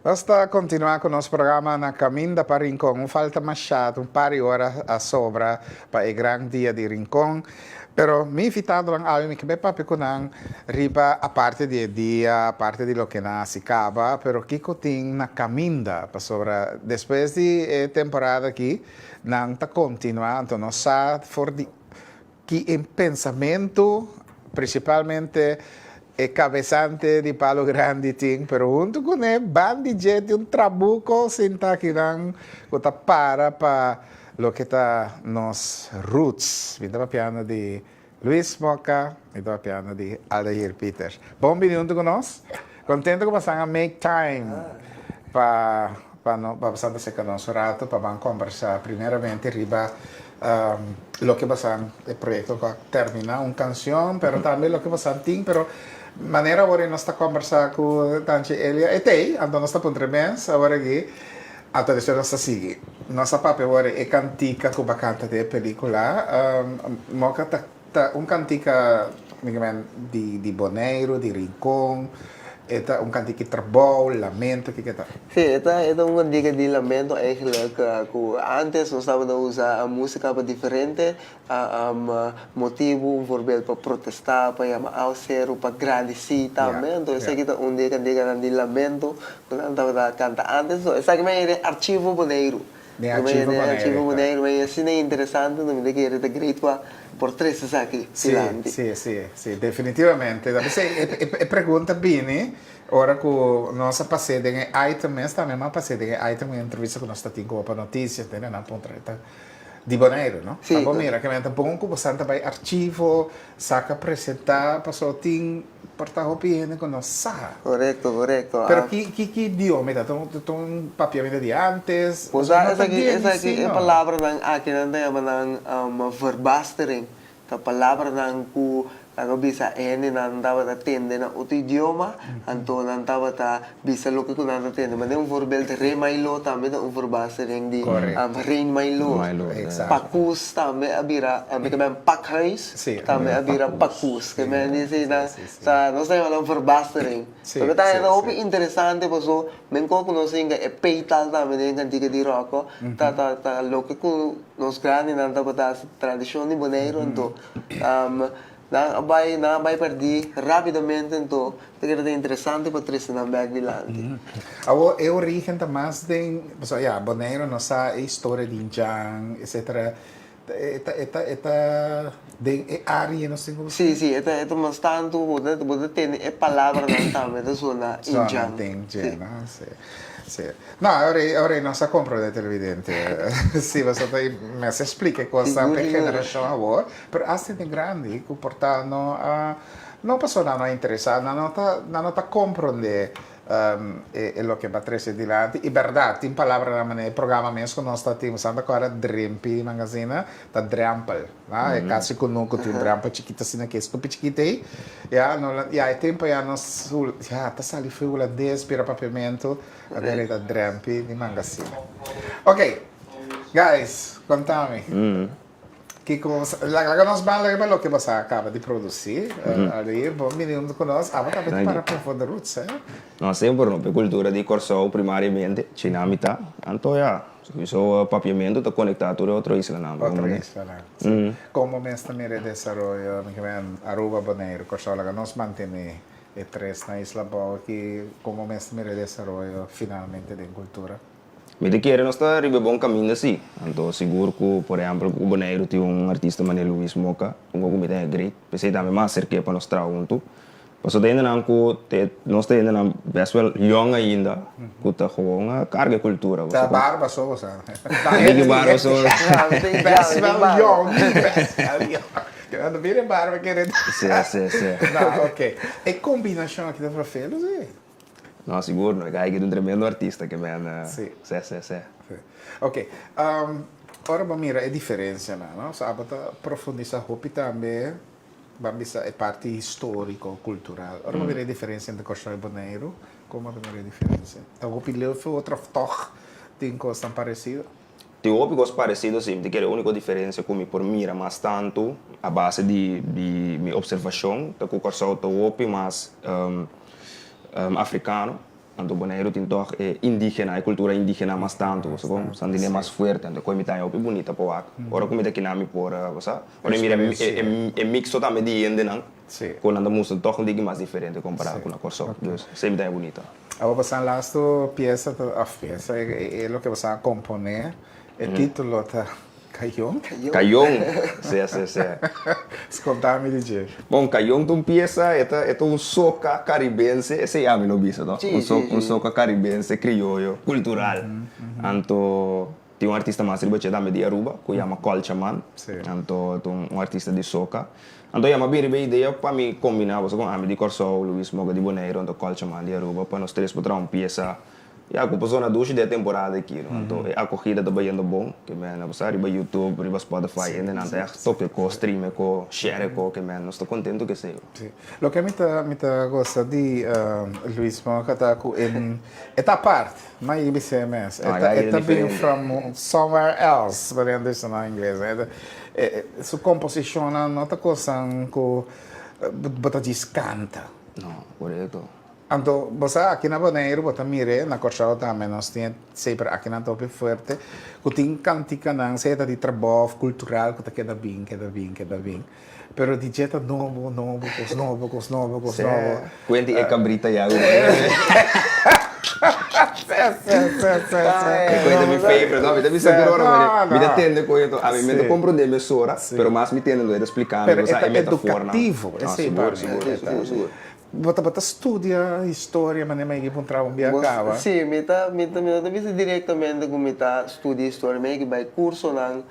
Nos ta kontinuá ku nos programa Na Kaminda pa Rincon. Un falta mashá, un par di ora a sobra pa e gran dia di Rincon. Pero mi invitadonan awe mi ke bai papia ku nan riba aparte di e dia, aparte di loke nan a hasi kaba, pero kiko tin na kaminda. Pasobra despues di e temporada aki nan ta kontinuá, anto nos sa for di Ki e pensamentu, principalmente e cabesante di Palo Grandi tin, pero hunto cune ban di dje tin un trabuco sinta akinan cu ta para pa loke ta nos roots. Mi ta papiando di Luis Moca, mi ta papiando di Aldair Pieters. Bon bini hunto cu nos. Contento cu bosan a make time pa pa no pa bosan ta seca nos un rato pa ban combersa primeramente riba Loke bosan e proyecto cu a termina un cancion pero tambe loke bosan tin pero manera awor nos ta combersa cu Tanchi Elia e tey anto nos ta puntra e mes awor aki anto despues nos ta sigui nos a papia awor e cantica cu bo a canta den e pelicula moca ta Ta un kantika di Boneiru, di Rincon, e ta un kantika di trabou, lamento, kiko e ta? Sí, e ta e ta un kantika di lamento eigenlijk ku antes nos tabata usa músika pa diferente motibu, un voorbeeld pa protestá, pa yama awaseru, pa gradisí tambe. Anto esaki ta un di e kantikanan di lamento ku nan tabata kanta antes. Esaki mi a hera den Archivo Boneiru. Den Archivo Den Archivo Boneiru. Boneiru, i asina interesante, no mi ta kere ta great pa por trese esaki dilanti. Sí, sí, sí, definitivamente. Ta p'esei e pregunta bini ora ku nos a pas'é den e item mes, tambe mi a pas'é den e item den e entrevista ku nos ta tin ku Opa Noticias, tene nan puntra e ta di Boneiru, no? Sí. Ta bo mira ke men ta bon ku bosan ta bai archivo, saka presentá, pasobra tin. Por ta hopi hende ku no sa. Korekto, korekto. Pero ki ki ki idioma e ta? Ta un ta un papiamento di antes? Bo sa esaki esaki e palabranan aki nan ta yama nan verbastering. Ta palabranan ku laga bisa hendenan tabata tende na otro idioma, anto nan tabata bisa loke ku nan ta tende. Manera un voorbeeld re mailo tambe ta un verbastering di rein mailo. Pakus tambe a bira, mi ta men pakhuis. Tambe a bira pakus. Ke men di si nan ta nos ta yama nan verbastering. Pero ta hende hopi interesante paso men kon ku nos hinka e peital tambe den kantika di Ròkò ta ta ta loke ku nos grandinan tabata hasi tradishon di Boneiru anto nan a bai nan a bai pèrdí rápidamente anto ta keda ta interesante pa trese nan bèk dilanti. Awor e origen ta mas den pasobra ya Boneiru nos sa e historia di Indjan etcetera E ta e ta e ta den e área nos tin ku busca? Sí, sí, e ta e ta mas tantu bo ta bo ta tende e palabranan tambe ta sona Sona indjan. den Sí. dje, no? Sí, sí. No, awor ei awor ei nos a komprondé televidente. Sí, pasobra ta mester splika e kosnan Sigur, pa e sigur. generashon awor, pero asta hende grandi ku por ta no a no pasobra nan no a interesá, nan no ta nan no ta komprondé E loke ba trece dilanti. Y berdad, tin palabranan manera e programa mes cu nos ta tin, Santa Clara Drempi di Mangazina, ta drempel. Na, e casi cu no cu tin un drempel chikito asina cu e stupi chikito ey. Ya, no la, ya e tempo ya nos, ya ta sali fu Hulandes, bira Papiamento, awor e ta Drempi di Mangazina. Ok, guys, contami. Kiko, laga nos ban riba loke bo sa kaba di produsí. Aldair, bo bini huntu ku nos. Abo tambe ta para for the roots, eh? No, semper no. P'e kultura di Kòrsou primariamente, Chinami ta. Anto ya, souiso Papiamentu ta konektá tur e otro islanan. Otro islanan, si. Kon bo mes ta mira e desaroyo, mi ke men, Aruba, Boneiru, Kòrsou? Laga nos mantené e tres na isla abou aki. Kon bo mes ta mira e desaroyo finalmente den kultura? Mi ta kere nos ta riba e bon kaminda si. Anto sigur ku por ehèmpel ku Boneiru tin un artista manera Luis Moca, un ku mi ta haña great. P'esei tambe mas aserk'é pa nos traha huntu. Pasobra ta hendenan ku te nos ta hendenan bèst wèl yòn ainda ku ta gewoon a karga e kultura. Ta barba so bo sa. Diki barba so. Bèst wèl yòn, bèst wèl yòn. Keda no bira e barba kere. Si, si, si. No, oke. E kombinashon aki ta vervelend si. No, sigur no. E guy aki ta un tremendo artista ke men. Sí. Sè, sè, sè. Sí. Ok. Ora bo mira e diferencianan, no? So abo ta profundisa hopi tambe, ban bisa e parti historico, cultural. Ora bo mira e diferencia entre Kòrsou i Boneiru, kon bo ta mira e diferencia? Ta hopi leu for otro of tòg tin kosnan parecido? Tin hopi kos parecido, sí. Mi ta kere e úniko diferencia ku mi por mira mas tantu a base di di mi observashon ta ku Kòrsou ta hopi mas afrikano. Anto Boneiru tin tòg e indígena, e kultura indígena mas tantu, bo sa kon? San tene mas fuerte, anto e koi mi ta haña hopi bunita pa wak. Ora ku mi ta kina mi por, bo sa, ora mi mira e mixto tambe di hendenan ku nan ta mustra tòg un tiki mas diferente kompará ku na Kòrsou. Dus esei mi ta haña bunita. Awor bo sa lastu piesa ta, òf piesa, e loke bo sa komponé, e título ta. Cayon? Cayon, sea, sea, sea. Sconta mi di dje. Bon, cayon ta un piesa, e ta, e ta un soca caribense, esei ami lo bisa, no? Sí, Un sí, un sí. soca caribense crioyo, cultural. Anto, tin un artista mas riba dje tambe di Aruba, cu yama Colchaman. Sí. Anto, e ta un, un artista di soca. Anto, yama bin riba e idea pa mi combina, pasobra con ami di Corsou, Luis Moga di Boneiru, anto Colchaman di Aruba, pa nos tres por traha un piesa Ya, ku persona dushi den e temporada aki, no? Anto e akogida ta bayendo bon, ke men a pasa riba YouTube, riba Spotify, hendenan ta ègt toka e kos, stream e ko, share e ko, ke men nos ta kontentu ku esei. Sí. Loke mi ta mi ta gosta di Luis Moca ta ku e e ta apart, ma i bis'é mes. E ta e ta bin from somewhere else, por ejemplo bisa na ingles. E ta e su komposishonnan no ta kosnan ku bo ta djis kanta. No, korekto. Anto, bo sa, aki na Boneiru bo ta mir'é, na Kòrsou tambe nos tin e seper akinan ta hopi fuerte, ku tin kantikanan, sea ta di trabou òf kultural, ku ta keda bin, keda bin, keda bin. Pero di dje ta nobo, nobo, kos nobo, kos nobo, kos nobo. Kuenti e kabrita ya ku Sè, sè, sè, sè, sè. E kuenta mi favorite, no? Mi ta bisa tur ora, mi mi ta tende ku eto, ami mi ta komprondé mesora, pero mas mi tende lo e ta splika mi, Pero bo e sa, ta e metafornan. edukativo, esei pa No, sigur, mi. sigur, sigur, sigur. Bo tabata studia historia manera mi a yega puntra un bia caba? Sí, mi ta, mi ta, mi no ta bisa directamente cu mi ta studia historia, mi a yega bay cursonan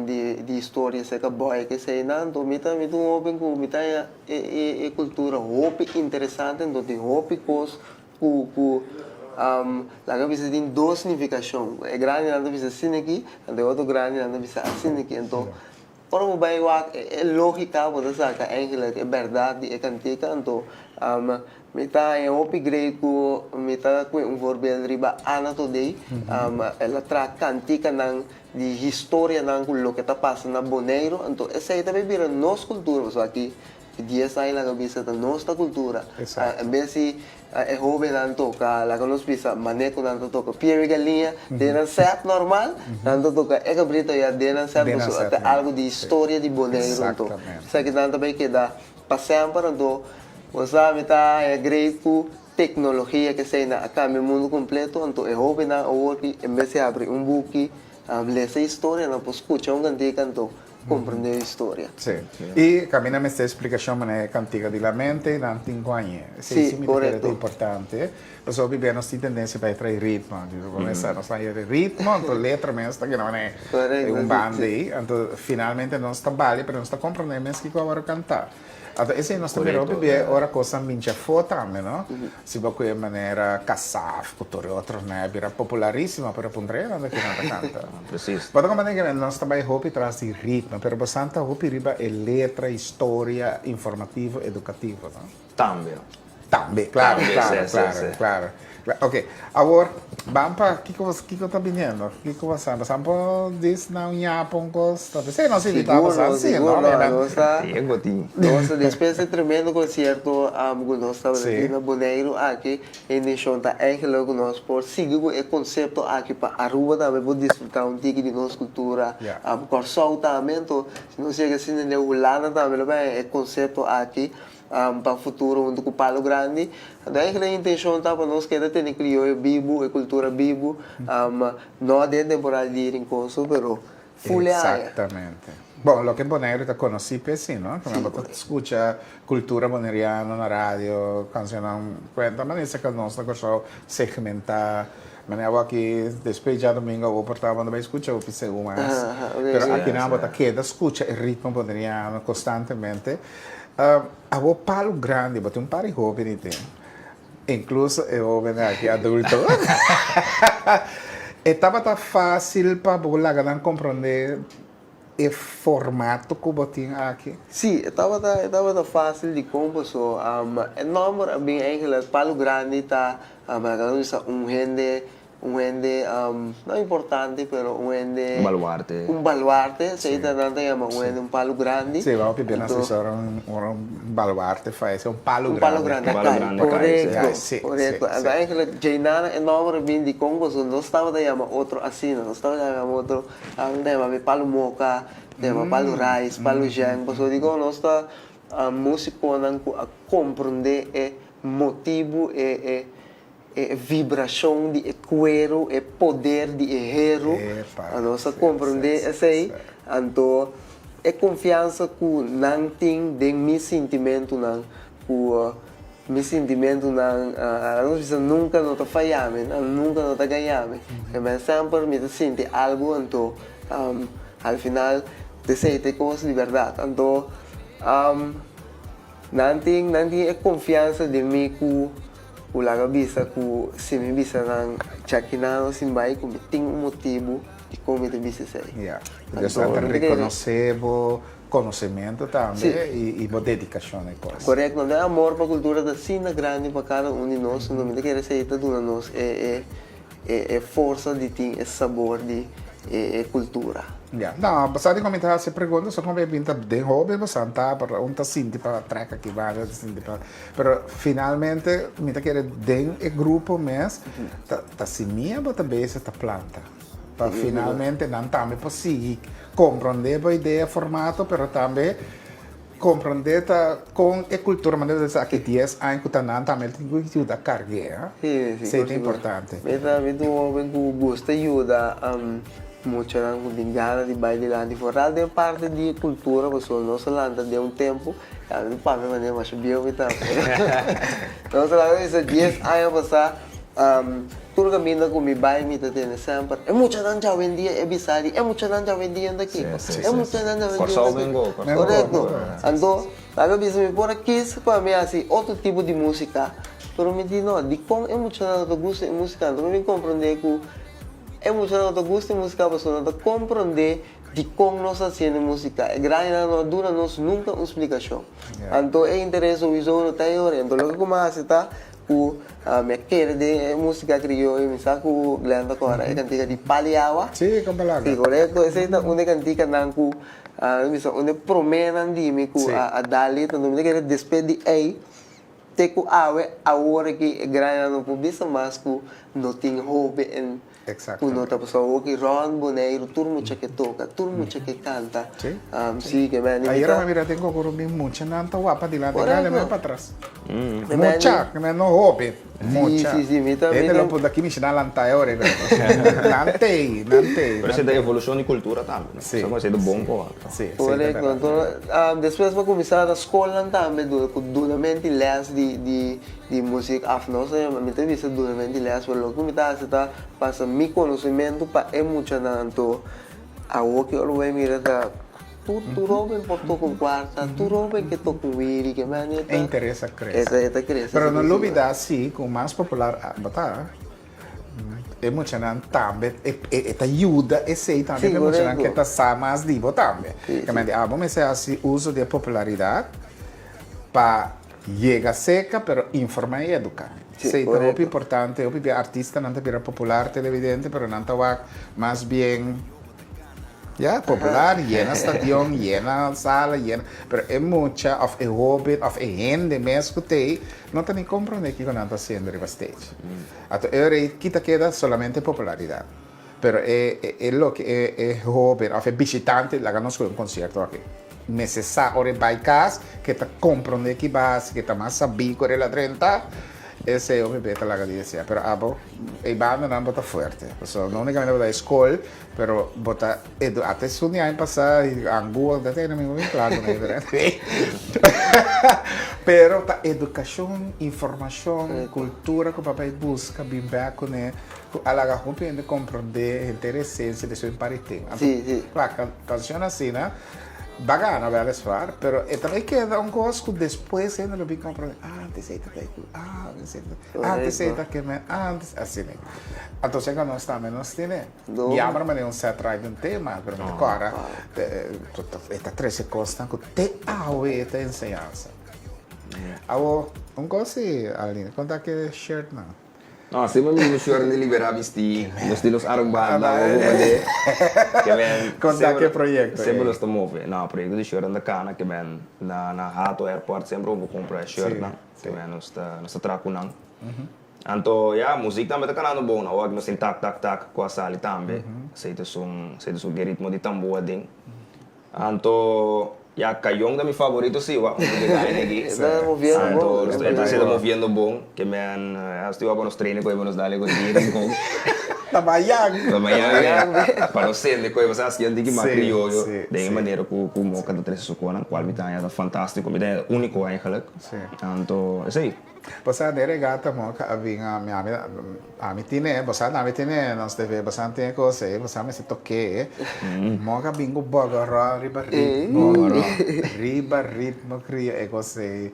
di, di historia cerca boy eseinan, anto mi ta, mi ta un hoben cu mi ta haña e, e, e cultura hopi interesante, anto tin hopi cos cu, cu laga bisa tin dos nificacion, e grandinan ta bisa asina aki, anto e otro grandinan ta bisa asina aki, anto Ora bo bai wak e lógika bo ta saka eigenlijk e bèrdat di e kantika anto mi ta haña hopi great ku mi ta kue un voorbeeld riba Ana Thodé el a traha kantikanan di historianan ku loke ta pasa na Boneiru anto esei ta bai bira nos kultura pasobra aki Dies aña laga bisa ta nos ta cultura. En bes di e hobennan toca laga nos bisa mane cu nan ta toca Pierre y Galiña den nan set normal nan ta toca e cabrito ya den nan set pasobra ta algo di historia di Boneiru anto esaki nan ta bay keda pa semper anto bo sa mi ta haña great cu tecnologia kesey nan a cambia mundo completo anto e hobennan awor ki en bes di habri un buki lesa historia nan por scucha un cantica anto Comprende e historia. Sí. I kaminda mester splikashon manera e kantiga di lamento i nan tin ku hañ'é. Esei sí mi ta kere ta importante. Pasobra hopi bia nos tin tendensia pa e trae ritmo. Di bo mester nos ta haña e ritmo, anto letra mes ta keda manera e un banda ei. Anto finalmente nos ta bali pero nos ta comprende mes kiko a wòrdu kantá. Anto esei nos ta mira hopi bia ora kosnan binchi afó tambe, no? Si bo ku e manera Kasaf ku tur e otronan a bira popularísimo, pero puntra e nan ta kinan ta kanta. Precies. Bo ta comprende ke nos ta bai hopi tras di ritmo, pero bo san ta hopi riba e letra, historia, informativo, edukativo, no? Tambe. Tambe, claro, Tambe, claro, sí, sí, claro, sí. claro. Ok, awor ban pa kiko kiko ta biniendo? Kiko bo sa? Bo sa por dis na un yapo un kos? Ta p'esei nos invitá bo sa Sigur, si, sigur, no? no, nos ta Sí, e gotin. Nos ta despues di tremendo concierto ku nos tabata Sí. tin na Boneiru aki, e intenshon ta eigenlijk ku nos por sigui ku e konsepto aki pa Aruba tambe por disfrutá un tiki di nos kultura, Ya. Kòrsou tambe, anto si nos yega asina den Hulanda tambe lo bai e konsepto aki. Pa futuro huntu ku Palo Grandi. Anto eigenlijk e intencion ta pa nos keda tene krioyo bibu, e kultura bibu, no den temporada di Rincon so, pero full e aña. Exactamente. Bon, loke Boneiru ta konosí p'e si, no? Ku nan bo ta skucha kultura boneriano na radio, kanshonnan kuenta manera esaki nos na Kòrsou segmentá. Manera awor aki despues djadomingo awor por ta bo no bai skucha hopi segun mas. Pero akinan bo ta keda skucha e ritmo boneriano konstantemente. Awor palu grandi, bo tin un par di hoben i tin, inkluso e hoben aki adulto. E tabata fásil pa bo laga nan komprondé e formato ku bo tin aki? Sí, e tabata, e tabata fásil dikon paso e nòmber a bin eigenlijk palu grandi ta, laga nos bisa un hende. Un hende, no importante, pero un hende. Un baluarte. Un baluarte, esei ta nan ta yama un hende un palu grandi. Sí, bo pibia nan si ora un baluarte fayece, un palu grandi. Un palu grandi a kai, korekto, korekto. Anto eigenlijk djeinan e nòmber a bin di kon pasobra nos tabata yama otro asina, nos tabata yama otro, nan ta yama mi palu moka, ta yama palu rais, palu zhèng, pasobra dikon nos ta musikonan ku a komprondé e motibu, e E vibrashon di e kueru, e poder di e heru, nos a komprondé esei. Anto e konfiansa ku nan tin den mi sintimentunan, ku mi sintimentunan, nos bisa nunka no ta faya mi, nan nunka no ta gaña mi. Kemey semper mi ta sinti algu, anto al final esei ta e kos di bèrdat. Anto Nan tin nan tin e konfiansa den mi ku ku laga bisa ku si mi bisa nan chakinan o sin bai ku mi tin un motibu dikon mi ta bisa esei. Ya. Entonces nan ta rekonosé bo konosementu tambe i bo dedikashon e kos. Korekto. Nan amor pa kultura ta asina grandi pa kada un di nos, no mi ta kere esei ta duna nos e e e forsa di tin e sabor di e kultura. Ya, no, basa di kon mi ta hasi e pregunta, so kon mi a bin ta den hoben bosan ta, pero un ta sinti pa trek aki banda, un ta sinti pa, pero finalmente mi ta kere den e grupo mes ta ta simia bo ta bezig ta planta, pa finalmente nan tambe por sigui komprondé bo idea, formato, pero tambe Comprende ta con e cultura manera ta aki dies aña cu ta nan tambe tin cu yuda cargue ha. Sí, sí, Esey ta importante. Mi ta mi ta un hoben cu gusta yuda muchanan cu tin gana di bay dilanti foral den parti di cultura pasobra nos a lanta den un tempo ya mi ta papia manera masha bieu mi ta nos a lanta bisa dies aña pasa Tur kaminda ku mi bai mi ta tende semper, e muchanan djawendia e bisa di, e muchanan djawendia ta kiko, e muchanan djawendia ta kiko. Korekto. Anto, laga bisa mi por a kis pa mi hasi otro tipo di músika, pero mi di no, dikon e muchanan no ta gusta e músika? Anto mi bin komprondé ku e muchanan no ta gusta e músika pasobra nan ta komprondé dikon nos ta hasiendo e músika. E grandinan no a duna nos nunka un splikashon. Anto e interes souiso no ta ei ora. Anto loke ku mi a hasi ta Ku mi a kere den e musika krioyo, mi sa ku Glen ta kòrda e kantika di Pali Awa. Sí, kon palabra. Sí, korekto. Esei ta un di e kantikanan ku mi bisa un di e proménan di mi ku a dal it. Anto mi ta kere despues di ei te ku awe, awor aki e grandinan no por bisa mas ku no tin hoben Ku no ta pasá hopi rònt Boneiru, tur mucha ke toka, tur mucha ke kanta. Sí, ke meni mi ta. Ayera mi mira den Gogoro mi muchanan ta wak padilanti, grandi men patras. Mucha, ke men no hopi, mucha. Sí, sí, sí, mi ta. Hende lo puntra ki mishi nan lanta e ora ei, pero nan t'ei, nan t'ei. Pero esei ta evolushon di kultura tambe, no? Sí. Esei ta bon pa wak. Sí, esei ta Korekto. Anto, despues mi a kuminsá na skolnan tambe ku dunamenti lès di. Di muzik af no sa yama mi ta bisa dunamenti les pero loke mi ta hasi ta pasa mi konosementu pa e muchanan anto awo ki ora bo bai mira ta tur tur hoben por toka un kuarta tur hoben ke toka un wiri ke mane E interes a krese. E ta krese Pero no lubida si ku mas popular bo ta e muchanan tambe e ta yuda esei tambe pa e muchanan ke ta sa mas di bo tambe. Ke mende abo mester hasi uso di e popularidat pa Yega seca pero informa y educa. Esey ta hopi importante, hopi bia artistanan ta bira popular televidente pero nan ta wak mas bien ya popular, yena stadion, yena sala, yena pero e mucha of e hoben of e hende mes cu t'ey no ta ni comprende kico nan ta haciendo riba stage. Ato e ora ey kita keda solamente popularidad. Pero e e loke e e hoben of e bishitante laga nos koe un konsierto aki mester sa ora e bai kas ke ta komprondé ki base ke ta mas sabí ku el a drenta esei hopi be ta laga di desea pero abo e bandanan bo ta fuerte pasobra no unikamente bo ta e skol pero bo ta edu ata esun di aña pasá angua ta tene mi hopi kla ku nan pero ta edukashon informashon kultura ku papá e buska bin bèk kuné. Ku a laga hopi hende komprondé henter esensia di su impariten. Anto, kla, kanshon asina ba gana wèliswaar, pero e ta bai keda un kos ku despues hende lo bin komprondé, antes ei ta ta ku, antes ei ta, antes ei ta keme, antes, asina. Anto esei nos tambe nos tene. Jammer manera un set right un tema, pero mi ta kòrda e ta trese kosnan ku te awe e ta enseñansa. Awor, un kos si, Arlene, konta ke shirtnan. No, semper mi mi short di libera bisti, nos tin nos armbanda, bo bo mande. Ke men, Kon ta ke proyekto semper ei? nos ta move. No, proyekto di shortnan ta kana, ke men na na Hato Airport semper bo por kumpra e shortnan. Ke men nos ta nos ta traha ku nan. Anto ya, muzik tambe ta kanando bon. Awor nos tin Tak Tak Tak ku a sali tambe. Esei ta esun esei ta esun ke ritmo di tambú aden. Anto ya Cayon ta mi favorito si wak un poco gaina aki. E ta moviendo bon. Anto e ta si ta moviendo bon ke men ya nos tin wak pa nos trainen koe pa nos dale koe di Rincon. Ta mayan. Ta mayan pa nos sende koe pasobra aski nan tin ki mas crioyo den e manera ku ku Moca ta trese su konan kual mi ta haña ta fantastico mi ta haña unico eigenlijk. Anto esei. Bosa den regata Moca a bin a mi Ami tine, bosa tambe tine nos TV, bosa tin e kos ei, bosa mester tok'é. Moka bin ku bògòrò riba ritmo, riba ritmo kria e kos ei.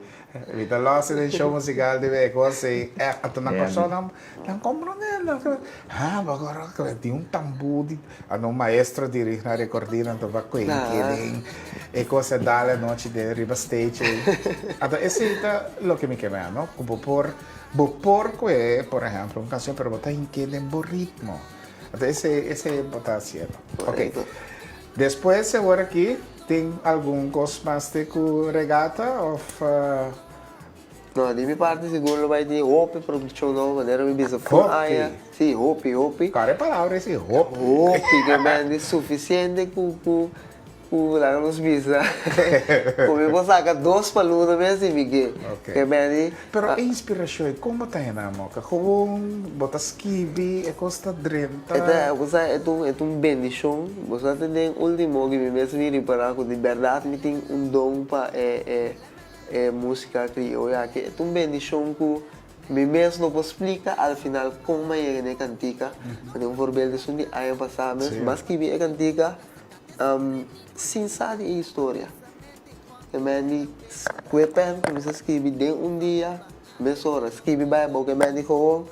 Mi ta lòs den show musikal di e kos ei, ègt, anto na Kòrsou nan nan komprondé, nan keda, ha bògòrò, tin un tambú di, anto un maestro dirigi nan rekordí nan ta kuenke den e kos a dal anochi den riba stage ei. Anto esei ta loke mi ke mea, no, ku bo por. Bo por kue, por ehemplo, un canción, pero bo ta hink'é den bo ritmo. Entonces, ese, ese bo ta haciendo. Ok. Correcto. Despues, awor aki, tin algun cos mas te cu regata of... No, di mi parti sigur lo bai tin hopi produccion nobo, manera mi bisa full Hopi? aña. Si, hopi, hopi. Kore palabra esi, hopi. Hopi, ke men di suficiente cu, cu Cu laga nos bisa cu mi por saca dos pa luna mes y mi ke ke meni. Pero e inspiracion ey con bo ta hena moka? Gewoon bo ta skibi e cos ta drenta? E ta bo sa e ta un e ta un bendicion bo sa ta den ultimo ki mi mes mi ripara cu di berdad mi tin un don pa e e e musica crioyo aki e ta un bendicion cu mi mes no por splica al final con mi a yega na e cantica pasobra un voorbeeld esun di aña pasa mes mi a skibi e cantica. Sin sa di e historia. E men di ku e pen kuminsá skibi den un dia mesora. Skibi bai abou ku e men di gewoon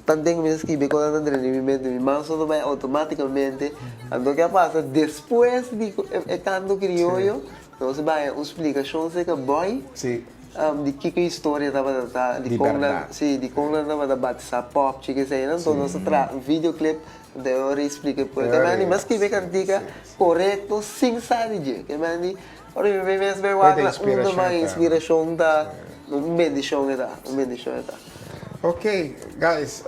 tanten kuminsá skibi e kosnan ta drenta den mi mente. Mi man so ta bai outomátikamente. Anto ke a pasa despues di ku e kanto krioyo nos a bai un splikashon serka Boy di kiko e historia tabata ta di kon nan si di kon nan tabata batisá pòpchi keseinan. Anto nos a traha un videoclip. De ora i splika e pueblo. Ke mandi mas skibi e kantika korekto sin sa di dje. Ke mandi ora mi mes bai wak na unda mas inspirashon ta un bendishon e ta, un bendishon e ta. Ok guys,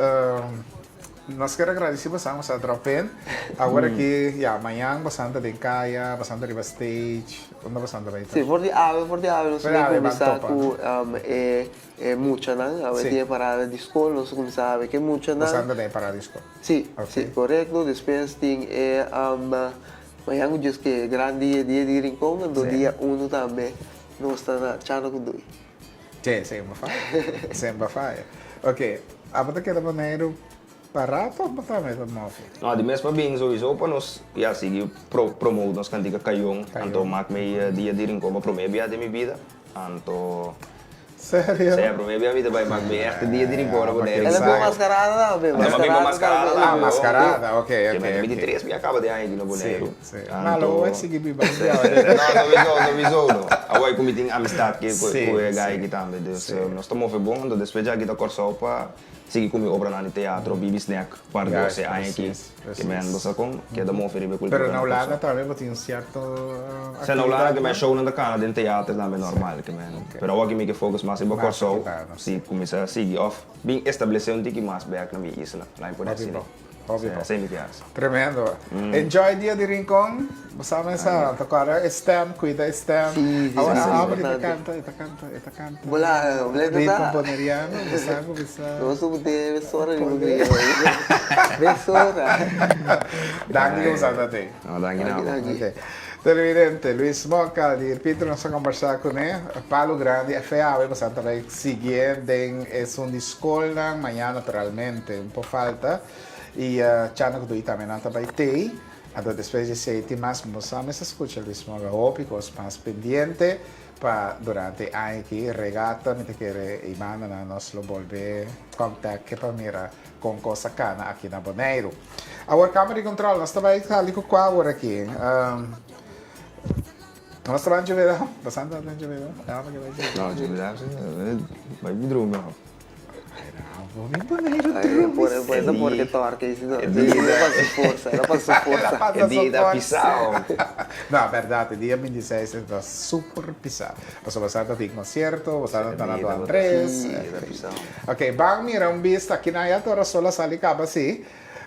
nos kier a gradisi bosan ku sa drop in. Awor aki ya mañan bosan ta den kaya, bosan ta riba stage, unda bosan ta bai ta? Si, for di awe, for di awe nos ta kuminsá ku e E muchanan, awe tin e parada di skol, nos a kuminsá awe ku e muchanan. Bo santa den e parada di skol? Sí, sí, korekto. Despues tin e mañan ku Dios ke gran dia, dia di Rincon, anto dia uno tambe nos ta na Chano ku Dui. Sí, sí, bo faya. Sí, bo faya. Ok, abo ta keda Boneiru pa rato òf bo tambe ta move? No, di mes pa bin souiso pa nos ya sigui promote nos kantika Kayon, anto mak mi dia di Rincon pa prome bia den mi bida, anto. Serio? Sea, prome bia mi ta bai mak mi echte dia di Rincon na Boneiru. El a bin mascarada tambe. El a bin pa mascarada tambe. Ah, mascarada, ok, ok. Ke mi di tres bia kaba den aña aki na Boneiru. Si, si. Ma lo bo sigui biba un bia. No, sowieso, sowieso no. Awor ku mi tin amistad ku e guy aki tambe, dus nos ta move bon, anto despues dja aki ta Kòrsou pa sigui ku mi obranan di teatro, Bibi Snack, par doce aña aki. Ke men bo sa kon keda move riba e kultura Pero na na Hulanda Kòrsou. tambe bo tin sierto aktividat? Sa na Hulanda ke men shownan ta kana den teater tambe normal ke men. Pero awor ke mi ke focus mas riba Kòrsou, si kuminsá sigui òf bin establesé un tiki mas bèk na mi isla, laat mi por Hopi asina. bon, hopi bon. Esei mi ke hasi. Tremendo. Enjoy dia di Rincon. Bo sa mesa, ta kòrda e stem, kuida e stem. Si, si, Awor si, a Aubrey ta importante. kanta, e ta kanta, e ta kanta. Bola, bola e ta Ritmo sa. boneriano, bo sa ku bisa. Nos ta put'e mesora riba griyo. Mesora. Danki ku bo sa ta te. No, danki na bo. Danki. Ok. Televidente, Luis Moca di Irpito nos a kombersá kuné. Palo Grandi FAW bo sa ta bai siguié den esun di skolnan mañana naturalmente un por falta. I Chano ku Dui tambe nan ta bai tei. Anto despues di esei tin mas bo sa mester skucha Luis Moga hopi kos mas pendiente pa durante e aña aki regata mi ta kere i bandanan nos lo bolbe contact ke pa mira kon kos a kana aki na Boneiru. Awor Kamer di Control nos ta bai sali ku kua awor aki? Nos ta bai Juvenal? Bo sa bai Juvenal? No, Juvenal si bai drumi. Ay, no. Bo mi Boneiru drumi Por eso porque torque y si no. El a pasa su forsa, el a pasa su forsa. E dia ta pisá hombre. No, berdad, e dia 26 ta super pisá. Pasobra boso ta tin concierto, boso ta na Don Andres. Sí, ta pisá. Ok, ban mira un bista aki nan ya ora sol a sali caba si,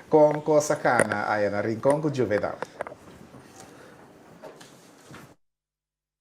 con cos a cana aya na Rincon cu Juvenal.